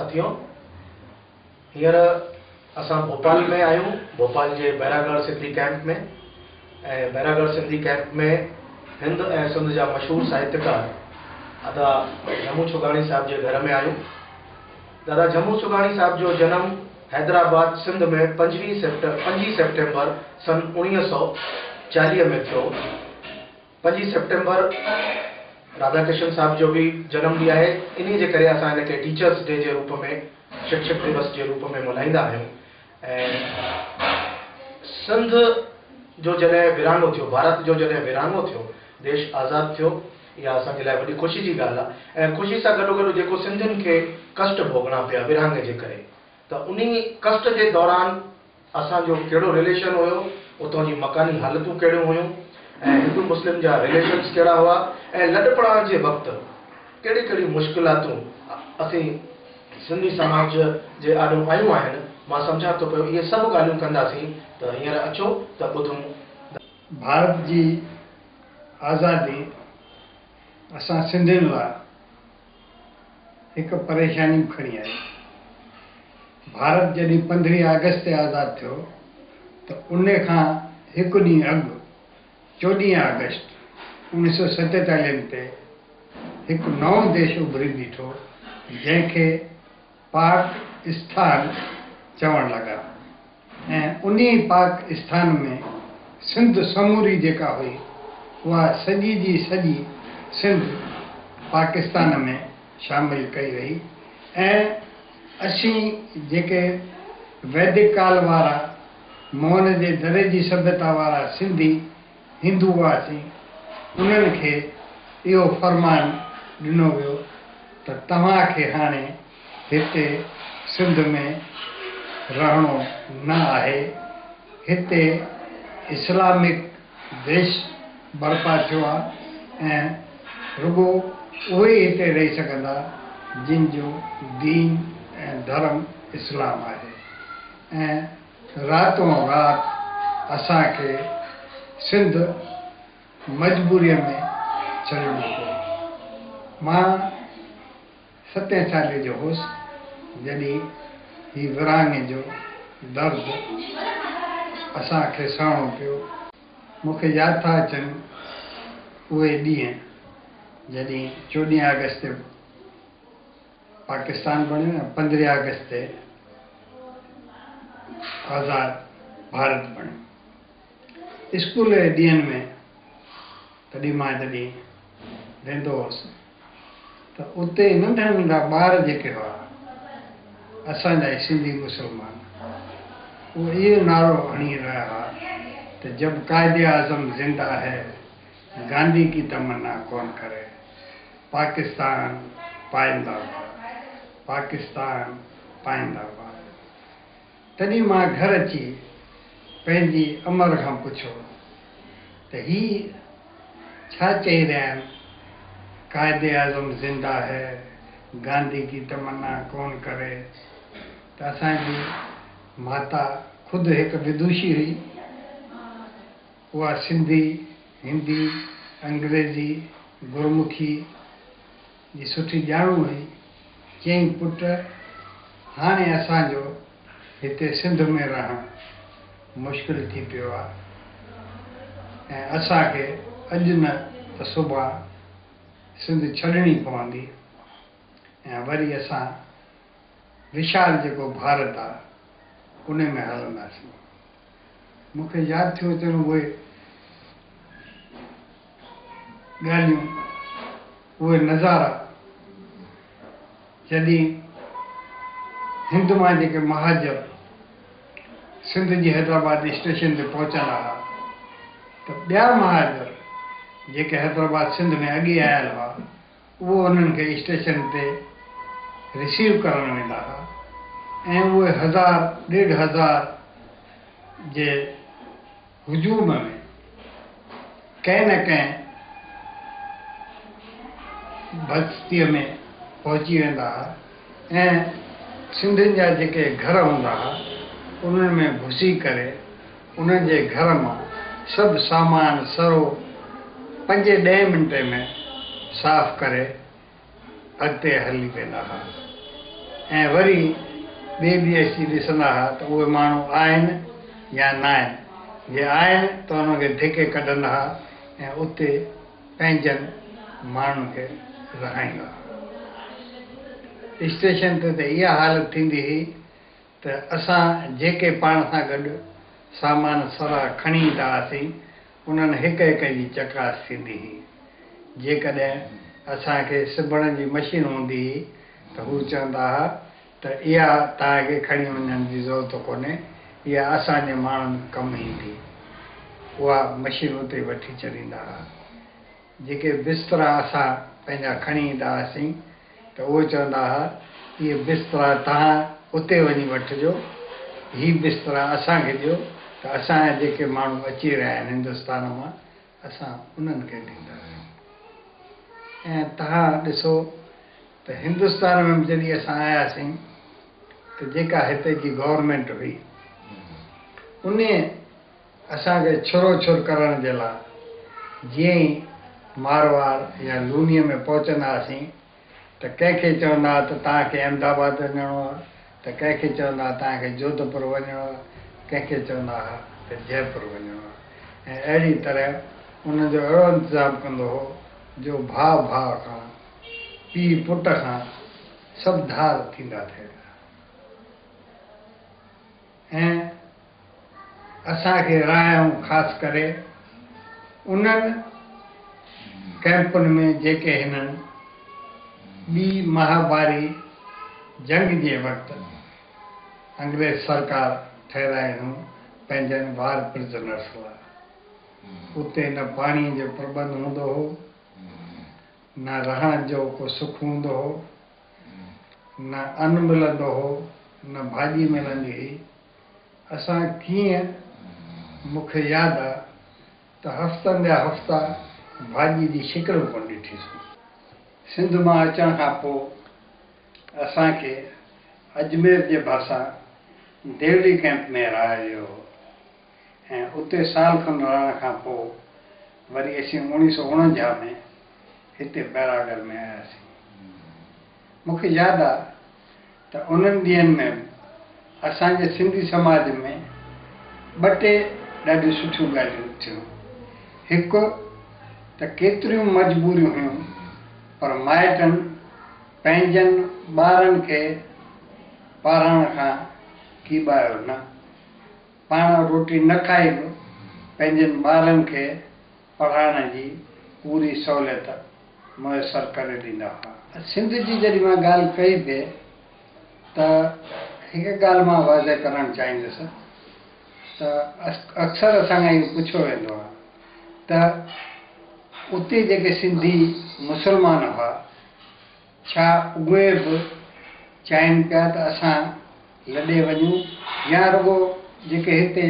ساٿيو، هينئر اسان ڀوپال ۾ آهيون، ڀوپال جي بيراڳڙهه سنڌي ڪئمپ ۾، ۽ بيراڳڙهه سنڌي ڪئمپ ۾ هند ۽ سنڌ جا مشهور ساهتيڪار ادا جهمون ڇڳاڻي صاحب جي گهر ۾ آهيون. دادا جهمون ڇڳاڻي صاحب جو جنم حيدرآباد سنڌ ۾ 25 سيپٽمبر سن 1940 ۾ ٿيو. 5 سيپٽمبر راڌا ڪشن صاحب جو به جنم ڏينهن آهي، انهيء جي ڪري اسان هن کي ٽيچرس ڊي جي روپ ۾، شڪشڪ دوس جي روپ ۾ ملهائيندا آهيون. ۽ سنڌ جو جڏهن ورهاڱو ٿيو، ڀارت جو جڏهن ورهاڱو ٿيو، ديش آزاد ٿيو، اها اسان جي لاء وڏي خوشي جي ڳالهه آهي ۽ خوشي سان گڏوگڏ جيڪو سنڌين کي ڪشٽ ڀوڳڻا پيا ورهاڱي جي ڪري ته انهي ڪشٽ جي دوران اسان جو ڪهڙو رليشن هيو، اتان جي مڪاني حالتون ڪهڙيون هيون ۽ هندو مسلم جا رليشنس ڪهڙا هئا ۽ لڏپلاڻ جي وقت ڪهڙيون ڪهڙيون مشڪلاتون اسين سنڌي سماج جي آڏو آيون آهن، مان سمجهان ٿو پيو اهي سڀ ڳالهيون ڪنداسين ته هينئر اچو ته ٻڌون. ڀارت جي آزادي اسان سنڌين لاء هڪ پريشاني به کڻي آئي. ڀارت جڏهن 15 آگسٽ تي آزاد ٿيو ته ان کان هڪ ڏينهن اڳ 14 آگسٽ 1947 تي هڪ نئون ديش اڀري بيٺو جنهن کي پاڪ اسٿان چوڻ لڳا ۽ انهي پاڪ اسٿان ۾ سنڌ سموري جيڪا هئي اها سڄي جي سڄي سنڌ پاڪستان ۾ شامل ڪئي وئي ۽ اسين جيڪي ويدڪ ڪال وارا موهن جي دڙي جي سڀيتا وارا سنڌي هندو هئاسين، انهن کي اهو فرمان ڏنو ويو ته توهان کي هاڻي هتي سنڌ ۾ رهڻو نه آهي، هتي اسلامڪ ديش برپا ٿيو آهي ۽ رڳو اهي ئي هتي رهي سگهندا جن جو دين ۽ ڌرم اسلام آهي ۽ راتون رات اسان کي سنڌ مجبوريء ۾ ڇڏڻو پيو. مان ستين سالي جو هوس جڏهن هي ورهاڱي جو درد اسان کي سهڻو پيو. مون کي ياد ٿا اچن اهي ڏينهن جڏهن 14 آگسٽ تي پاڪستان بڻيو ۽ 15 آگسٽ تي آزاد ڀارت بڻيو. اسڪول جي ڏينهن ۾ تڏهن مان جڏهن ويندو هوس ته اتي ننڍا ننڍا ٻار جيڪي هئا اسان جا ئي سنڌي مسلمان اهي اهو نعرو هڻي رهيا هئا ته جب قائد اعظم زنده هي گانڌي ڪي تمنا ڪون ڪري. پاڪستان پائنده باد، پاڪستان پائنده باد. تڏهن مان گهر اچي پنهنجي امڙ کان پڇيو ته هي ڇا چئي رهيا آهن، قائد اعظم زنده هي، گانڌي ڪي تمنا ڪون ڪري. ته اسان جي ماتا خود هڪ ودوشي هئي. اها سنڌي، هندي، انگريزي، گرمکي جي سٺي ڄاڻو هئي. چيائين پٽ هاڻي اسان جو هتي سنڌ ۾ رهڻ مشڪل ٿي پيو آ ۽ اسان کي اڄ نه ته سڀان سنڌ ڇڏڻي پوندي ۽ وري اسان وشال جيڪو ڀارت آ ان ۾ هلنداسين. مون کي ياد ٿيون اچن اهي ڳالهيون، اهي نظارا، جڏهن هند مان جيڪي مهاجر سنڌ جي حيدرآباد اسٽيشن تي پهچندا ها ته ٻيا مهاجر جيڪي حيدرآباد سنڌ ۾ اڳي آيل هئا، اهو انهن کي اسٽيشن تي رسيو ڪرڻ ويندا ها ۽ اهي هزار ڏيڍ هزار جي هجوم ۾ ڪنهن نه ڪنهن بستيء ۾ پهچي ويندا ها ۽ سنڌين جا جيڪي گهر هوندا ها انهن ۾ گهسي ڪري انهن جي گهر مان سڀ سامان سرو پنجين ڏهين منٽي ۾ صاف ڪري اڳتي هلي ويندا ها. ۽ وري ٻئي ڏينهن اچي ڏسندا ها ته اهي ماڻهو آهن يا ناهن. جي آهن ته انهن کي ڌڪي ڪڍندا ها ۽ اتي پنهنجن ماڻهن کي رهائيندا ها. اسٽيشن تي ته اها حالت ٿيندي هئي ته اسان جيڪي پاڻ سان گڏ سامان سرها کڻي ايندا هئاسين، انهن هڪ هڪ جي چڪاس ٿيندي هئي. جيڪڏهن اسان کي سبڻ جي مشين هوندي هئي ته هو چوندا ها ته اها توهان کي کڻي وڃڻ جي ضرورت ڪونهي، اها اسان جي ماڻهن ڪم ايندي. اها مشين اتي وٺي ڇڏيندا ها. جيڪي بسترا اسان پنهنجا کڻي ايندا هئاسين ته اهي چوندا ها، اهي بسترا توهان اتي وڃي وٺجو، هي بسترا اسان کي ڏيو ته اسان جا جيڪي ماڻهو اچي رهيا آهن هندستان مان، اسان انهن کي ڏينداسين. ۽ توهان ڏسو ته هندستان ۾ به جڏهن اسان آياسين ته جيڪا هتي جي گورنمينٽ هئي، انهيء اسان کي ڇرو ڇر ڪرڻ جي لاء جيئن ئي مارواڙ يا لونيء ۾ پهچندا هئاسين ته ڪنهن کي چوندا ها ته توهان کي احمد آباد وڃڻو آهي ته ڪنهن کي چوندا ها توهان کي جوڌپور وڃڻو آهي، ڪنهن کي چوندا ها ته جئپور وڃڻو آهي ۽ اهڙي طرح انهن جو اهڙو انتظام ڪندو هو جو ڀاء ڀاء کان، پيء پٽ کان سڀ ڌار ٿيندا ٿي ويا. ۽ اسان کي رهايائون خاص ڪري انهن ڪئمپن ۾ جيڪي هنن ٻي مهاڀاري جنگ جي وقت انگريز سرڪار ٺهرايون هيون پنهنجن وار پرزنرس لاء. اتي نه پاڻي جو پرٻنڌ هوندو هو نه رهڻ جو ڪو سک هوندو هو. نه ان ملندو هو نه ڀاڄي ملندي هئي. اسان ڪيئن مون کي ياد آ ته هفتن جا هفتا ڀاڄي جي شڪل به ڪونه ڏٺيسون. سنڌ مان اچڻ کان پوء اسان کي اجمير جي ڀرسان ديولي ڪئمپ ۾ رهايو ويو هو ۽ اتي سال کن رهڻ کان پوء وري اسين 1949 ۾ هتي بيراڳڙهه ۾ آياسين. مون کي ياد آ ته انهن ڏينهن ۾ به اسان جي سنڌي سماج ۾ ٻه ٽي ڏاڍيون سٺيون ڳالهيون ٿيون. هڪ ته ڪيتريون مجبوريون هيون پر مائٽن پنهنجن ٻارن کي پڙهائڻ کان ڪيٻايو نه. پاڻ روٽي نه کائي به پنهنجن ٻارن کي پڙهائڻ جي پوري سهوليت ميسر ڪري ڏيندا هئا. سنڌ جي جڏهن مان ڳالهه ڪئي پئي ته هڪ ڳالهه مان واضح ڪرڻ چاهيندس ته اڪثر اسان کان اهو پڇيو ويندو آهي ته اتي جيڪي سنڌي مسلمان هئا ڇا اهي به چاهين پيا ته اسان لڏي وڃون يا رڳو جيڪي هتي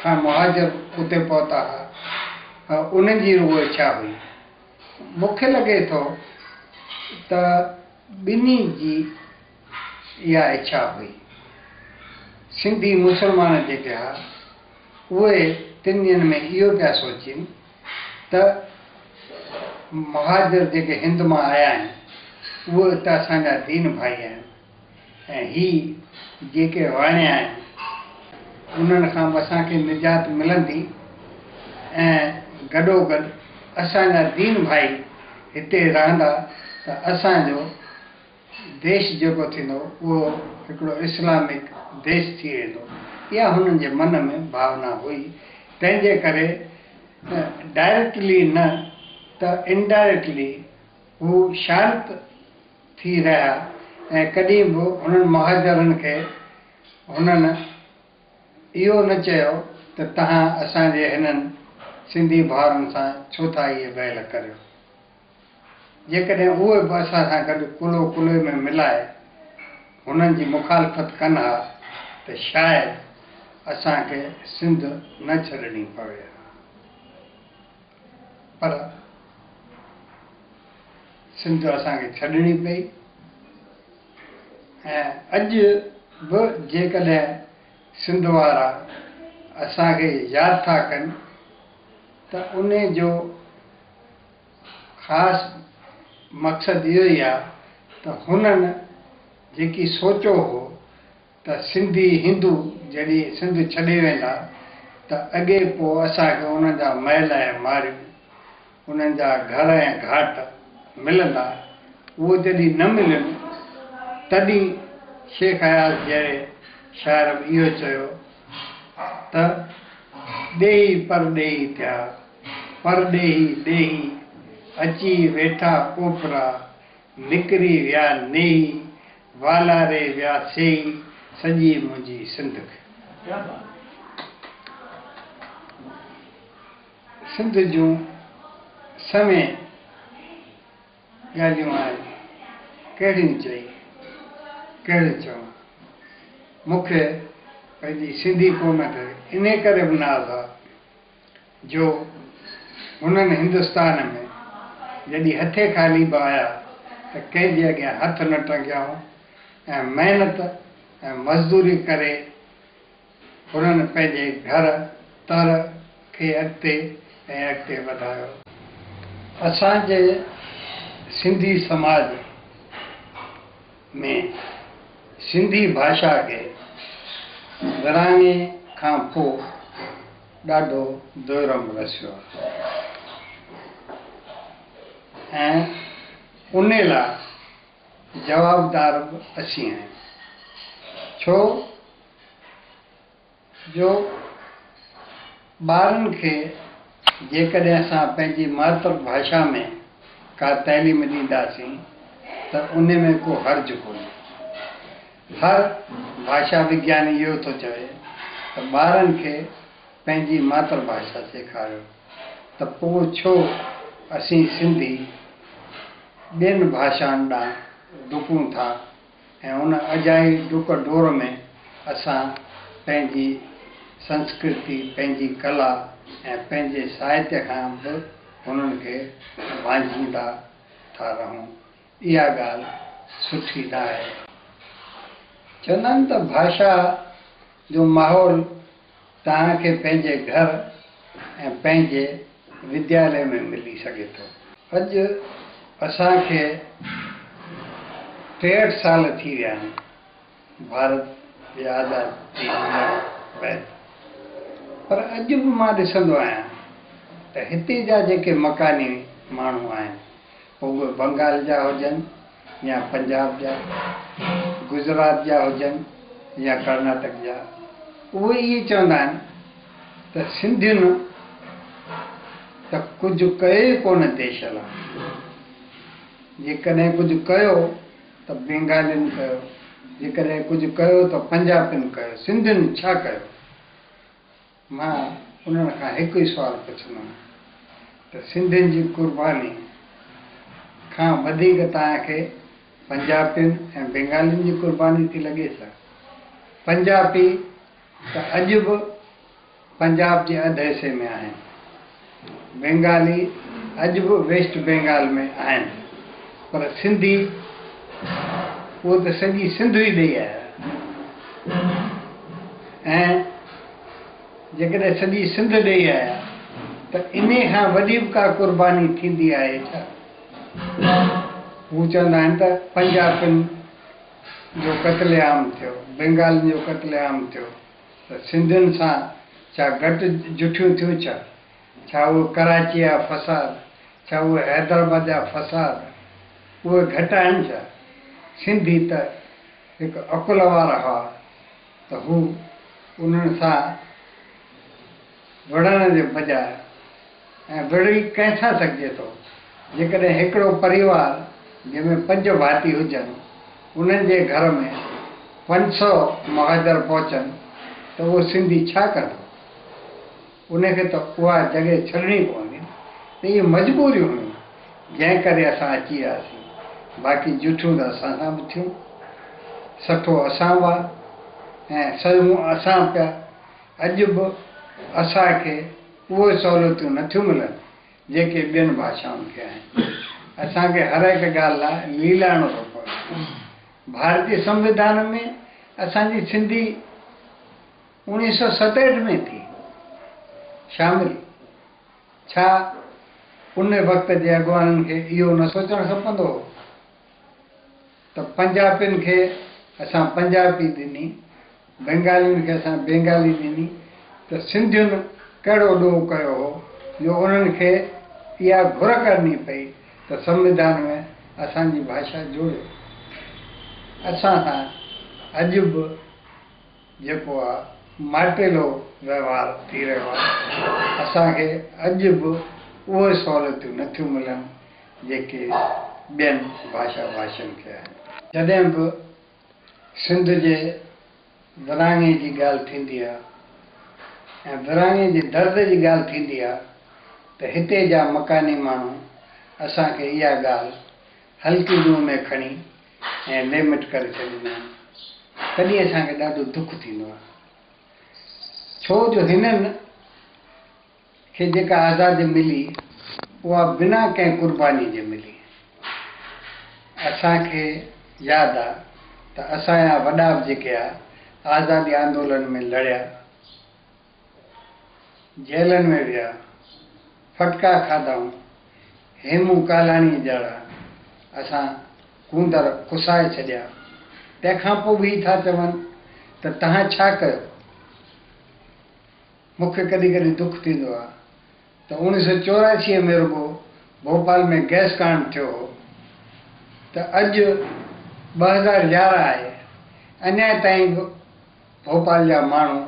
کان مهاجر اتي پهتا ها انهن جي رڳو اڇا هئي؟ مون کي لڳي ٿو ته ٻنهي جي اها اڇا هئي. سنڌي مسلمان جيڪي ها اهي تن ڏينهن ۾ اهو پيا سوچين ته مهاجر جيڪي هند مان آيا آهن اهي ته اسان جا دين ڀائي آهن ۽ هي جيڪي واڻيا آهن انهن کان به اسان کي نجات ملندي ۽ گڏوگڏ اسان جا دين ڀائي هتي رهندا ته اسان جو ديش جيڪو ٿيندو اهو هڪڙو اسلامڪ ديش ٿي ويندو. اها هنن جي من ۾ ڀاونا هئي. تنهن جي ڪري ڊائريڪٽلي نه ته انڊائريڪٽلي هو شانت ٿي رهيا ۽ ڪڏهن به هنن مهاجرن کي هنن اهو نه چيو ته توهان اسان جي هنن سنڌي ڀائرن سان ڇو ٿا اهي ويل ڪريو. جيڪڏهن اهي به اسان سان گڏ ڪلهو ڪلهي ۾ ملائي هنن جي مخالفت ڪن ها ته شايد اسان کي سنڌ نه ڇڏڻي پوي ها. پر سنڌ اسان کي ڇڏڻي پئي ۽ اڄ به جيڪڏهن سنڌ وارا اسان کي ياد ٿا ڪن ته انهي جو خاص مقصد اهو ئي آهي ته هنن جيڪي سوچيو هو ته سنڌي هندو جڏهن سنڌ ڇڏي ويندا ته اڳي پوء اسان کي انهن جا محل ۽ ماڙيون، انهن جا گهر ۽ گهاٽ ملندا، اهو جڏهن نه ملين تڏهن شيخ اياز جهڙي شاعر به اهو چيو ته ڏيهي پرڏيهي ٿيا، پرڏيهي ڏيهي، اچي ويٺا اوپرا، نڪري ويا نيهي، والاري ويا سيهي، سڄي منهنجي سنڌ کي. سنڌ جون سوين ڳالهيون آهن، ڪهڙيون چئي ڪهڙيون چوان. مون کي پنهنجي سنڌي قوم تي انهي ڪري به ناز آ جو هنن هندستان ۾ جڏهن هٿين خالي به آيا ته ڪنهن جي اڳيان هٿ نه ٽنگيائون ۽ محنت ۽ مزدوري ڪري هنن پنهنجي گهر تر کي اڳتي ۽ اڳتي وڌايو. اسان جي سنڌي سماج ۾ سنڌي ڀاشا کي ورهاڱي کان پوء ڏاڍو دورم رسيو آهي ۽ انهي لاء جوابدار به اسين آهيون ڇو جو ٻارن کي جيڪڏهن اسان پنهنجي ماتر ڀاشا ۾ ڪا تعليم ڏينداسين ته انهي ۾ ڪو حرج ڪونهي. هر ڀاشا وگياني اهو ٿو چوي ته ٻارن کي پنهنجي ماتر ڀاشا سيکاريو ته پوء ڇو اسين سنڌي ٻين ڀاشائن ڏانهن ڊڪون ٿا ۽ ان اجائي ڊڪ ڊوڙ ۾ اسان پنهنجي سنسڪرتي، پنهنجي ڪلا ۽ پنهنجي ساهتيه کان به هنن کي وانجهيندا ٿا رهون. اها ڳالهه سٺي نه آهي. چوندا آهن ته ڀاشا جو ماحول توهان کي پنهنجي گهر ۽ پنهنجي وديالي ۾ ملي سگهي ٿو. اڄ اسان کي 63 سال ٿي ويا آهن ڀارت جي آزادي ملڻ بعد، پر اڄ به مان ڏسندو آهيان ته هتي جا جيڪي مڪاني ماڻهو آهن، پوء اهي بنگال جا هجن يا پنجاب جا، گجرات جا هجن يا ڪرناٽڪ جا، اهي اهي چوندا آهن ته سنڌين ته ڪجهه ڪيو ئي ڪونه ديش لاء، جيڪڏهن ڪجهه ڪيو ته بينگالين ڪيو، جيڪڏهن ڪجهه ڪيو ته پنجابين ڪيو، سنڌين ڇا ڪيو؟ مان انهن کان هڪ ئي سوال پڇندم ته سنڌين جي قرباني کان وڌيڪ توهان کي پنجابين ۽ بينگالين جي قرباني ٿي لڳي ڇا؟ پنجابي ته اڄ به پنجاب جي اڌ حصي ۾ آهن، بينگالي اڄ به ويسٽ بينگال ۾ آهن، پر سنڌي اهو ته سڄي سنڌ ئي ڏئي آيا ۽ جيڪڏهن سڄي سنڌ ڏئي آيا ته انهي کان وڏي به ڪا قرباني ٿيندي آهي ڇا؟ هو چوندا آهن ته پنجابين جو قتل عام ٿيو، بينگالين جو قتل عام ٿيو ته سنڌين سان ڇا گهٽ جٺيون ٿيون ڇا؟ ڇا اهي ڪراچيء جا فساد، ڇا اهي حيدرآباد جا فساد اهي گهٽ آهن ڇا؟ سنڌي ته هڪ عقل وارا هئا ته هو انهن سان وڙهڻ جي بجاء ۽ وڙهي ڪنهن سان سگهجي ٿو؟ جيڪڏهن هڪڙو پريوار جنهن ۾ پنج ڀاتي هجن انهن جي گهر ۾ 500 مهاجر پهچن ته اهو سنڌي ڇا ڪندو؟ ان کي ته اها جڳهه ڇڏڻي پوندي نه ته اهي مجبوريون هيون جنهن ڪري اسان اچي وياسين باقي جٺيون ته اسان سان به ٿيون سٺو اسان به ۽ سهون اسان پيا اڄ به اسان کي اهي سهولتيون نٿيون ملن جيڪي ٻين ڀاشائن کي آهن اسان کي هر هڪ ڳالهه لاء ليلائڻو ٿو پوي ڀارتي سنوڌان ۾ اسان جي سنڌي 1967 ۾ ٿي شامل، ڇا ان وقت جي اڳواڻن کي اهو نه سوچڻ کپندو هو؟ ته پنجابين کي اسان پنجابي ڏني، بينگالين کي اسان بينگالي ڏني ته سنڌين ڪهڙو ڏوهه ڪيو هو جو انهن کي اها گهر ڪرڻي پئي ته سنوڌان ۾ اسان جي ڀاشا جوڙيو. اسان سان اڄ به جيڪو آ ماٽيلو وهنوار ٿي رهيو آ. اسان کي اڄ به اهي سهولتيون نٿيون ملن جيڪي ٻين ڀاشا ڀاشين کي آهن. جڏهن به سنڌ جي ورهاڱي جي ڳالهه ٿيندي آ ۽ ورهاڱي جي درد جي ڳالهه ٿيندي آ ته هتي جا مڪاني ماڻهو اسان کي اها ڳالهه هلڪي منهن ۾ کڻي ۽ ليمٽ ڪري ڇڏيندا آهن. تڏهن اسان کي ڏاڍو دک ٿيندو آ. ڇو جو هنن کي جيڪا آزادي ملي اها بنا ڪنهن قرباني جي ملي. اسان کي ياد آ ته اسان جا وڏا به جيڪي آ آزادي آندولن ۾ لڙيا، جيلن ۾ ويا، ڦٽڪا کاڌائون، هيمون ڪالاڻيء جهڙا اسان ڪونڌر ڪسائي ڇڏيا. تنهن کان پوء به هي ٿا چون ته توهان ڇا ڪيو؟ مون کي ڪڏهن ڪڏهن دک ٿيندو آ ته 1984 ۾ رڳو ڀوپال ۾ گئس ڪانڊ ٿيو هو ته اڄ 2011 آهي اڃا تائين به ڀوپال جا ماڻهو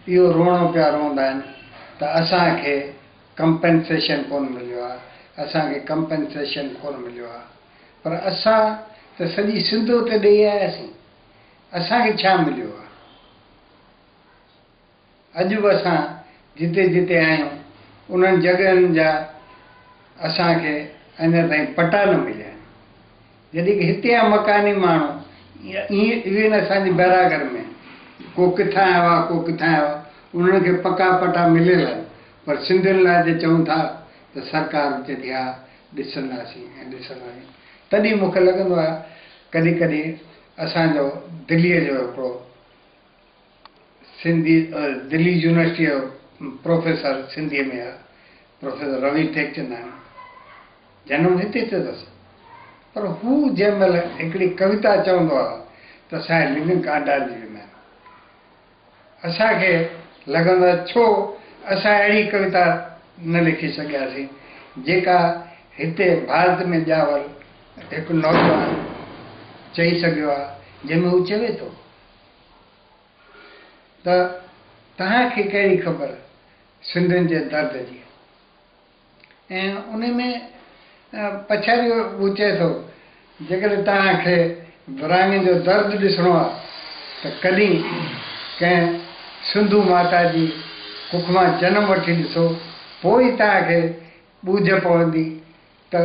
اهو روئڻو پيا روئندا آهن ته اسان کي ڪمپنسيشن ڪونه مليو آ، اسان کي ڪمپنسيشن ڪونه مليو آ. پر اسان ته سڄي سنڌ اتي ڏئي آياسين، اسان کي ڇا مليو آ؟ اڄ به اسان جتي جتي آهيون انهن جڳهين جا اسان کي اڃا تائين پٽا نه مليا آهن. جڏهن ڪه هتي جا مڪاني ماڻهو ايون اسان جي بئراڳڙهه ۾ ڪو ڪٿان آيو آهي ڪو ڪٿان آيو آهي انهن کي پڪا پٽا مليل آهن پر سنڌين لاء جي چئون ٿا ته سرڪار به چئي ٿي ها ڏسنداسين ۽ ڏسنداسين. تڏهن مون کي لڳندو آهي ڪڏهن ڪڏهن اسان جو دليء جو هڪڙو سنڌي دلي يونيورسٽيء جو پروفيسر سنڌيء ۾ آ، پروفيسر روي ٽيڪچنداڻي، جنم هتي ٿيو اٿس، پر هو جنهن مهل هڪڙي ڪويتا چوندو آ ته اسان جا لڱ ڪانڊارجي ويندا آهن. اسان کي لڳندو آ ڇو اسان اهڙي ڪويتا نه لکي سگهياسين جيڪا هتي ڀارت ۾ ڄاول هڪ نوجوان چئي سگهيو آ، جنهن ۾ هو چوي ٿو. ته توهان کي ڪهڙي خبر سنڌين جي درد جي؟ ۽ ان ۾ پڇاڙي هو چئي ٿو، جيڪڏهن توهان کي ورهاڱي جو درد ڏسڻو آهي ته ڪڏهن ڪنهن سنڌو ماتا جي ڪک مان جنم وٺي ڏسو، پوء ئي توهان کي ٻوجهه پوندي ته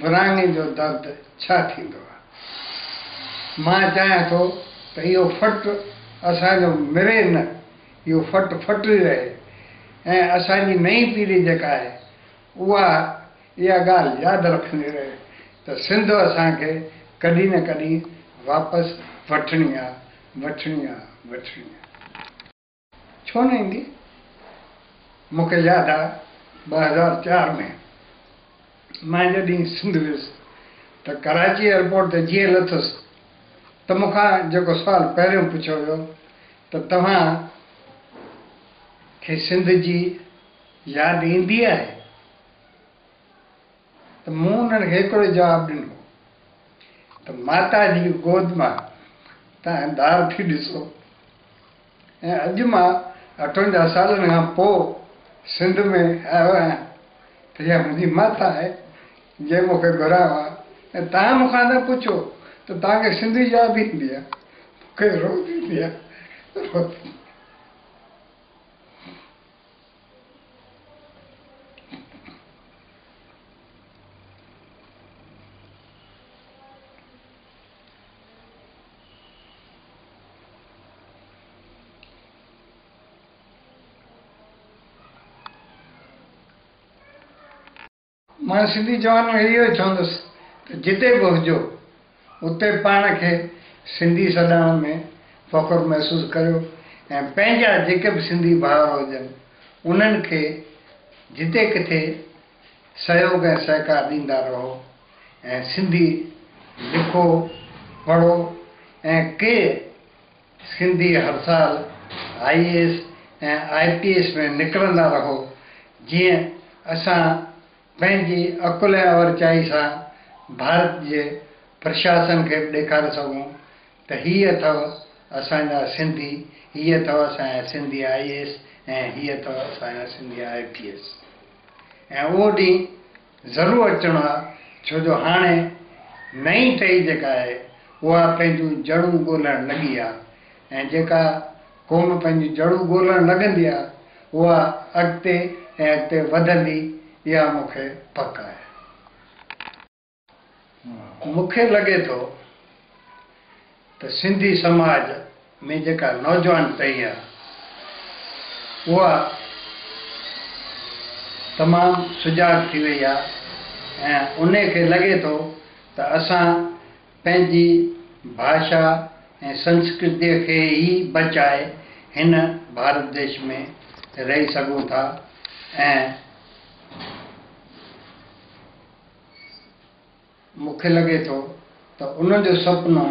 ورهاڱي جو درد ڇا ٿيندو آهي. مان چاهيان ٿو ته اهو ڦٽ اسان جو مري نه، اهو ڦٽ ڦٽ ئي رهي ۽ اسان جي نئين پيڙهي جيڪا آهي اها اها ڳالهه ياد رکندي رهي ته سنڌ اسان کي ڪڏهن نه ڪڏهن واپس وٺڻي آ، وٺڻي آ، وٺڻي آ. ڇو نه ايندي؟ مون کي ياد آ 2004 ۾ مان جڏهن سنڌ ويس ته ڪراچي ايئرپورٽ تي جيئن لٿس ته مون کان جيڪو سوال پهريون پڇيو ويو ته توهان کي سنڌ جي ياد ايندي آهي؟ ته مون انهن کي هڪڙو ئي جواب ڏنو ته ماتا جي گود مان توهان ڌار ٿي ڏسو ۽ اڄ مان 58 سالن کان پوء سنڌ ۾ آيو آهيان ته اها منهنجي ماتا آهي جنهن مون کي گهرايو آهي ۽ توهان مون کان ٿا پڇو ته توهان کي سنڌ ياد ايندي آهي؟ مون کي روز ايندي آهي، روز. مان سنڌي جوانن کي اهو ئي چوندس ته جتي به هجو اتي پاڻ کي سنڌي سڏائڻ ۾ فخر محسوس ڪريو ۽ پنهنجا جيڪي به سنڌي ڀائر هجن انهن کي جتي ڪٿي سهيوڳ ۽ سهڪار ڏيندا رهو ۽ سنڌي لکو، پڙهو ۽ ڪي سنڌي هر سال I A S ۽ I P S ۾ نڪرندا رهو جيئن اسان پنهنجي عقل ۽ اورچائي سان ڀارت جي پرشاسن کي به ڏيکاري سگهون ته هي اٿو اسان جا سنڌي، هي اٿو اسان جا سنڌي I A S ۽ هي اٿو اسان جا سنڌي I P S. ۽ اهو ڏينهن ضرور اچڻو آهي ڇو جو هاڻي نئين ٽهي جيڪا آهي اها پنهنجون جڙون ڳولڻ لڳي آهي ۽ جيڪا قوم پنهنجون جڙون ڳولڻ لڳندي آهي اها اڳتي ۽ اڳتي وڌندي اها مون کي پڪ آهي. مون کي لڳي ٿو ته سنڌي سماج ۾ جيڪا نوجوان ٽهي آهي اها تمام سجاڳ ٿي وئي آهي ۽ انهي کي لڳي ٿو ته اسان پنهنجي ڀاشا ۽ سنسڪرتيء کي ئي بچائي هن ڀارت ديش ۾ رهي سگهون ٿا ۽ مون کي لڳي ٿو ته انهن جو سپنو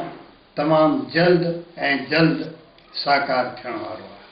تمام جلد ۽ جلد ساڪار ٿيڻ وارو آهي.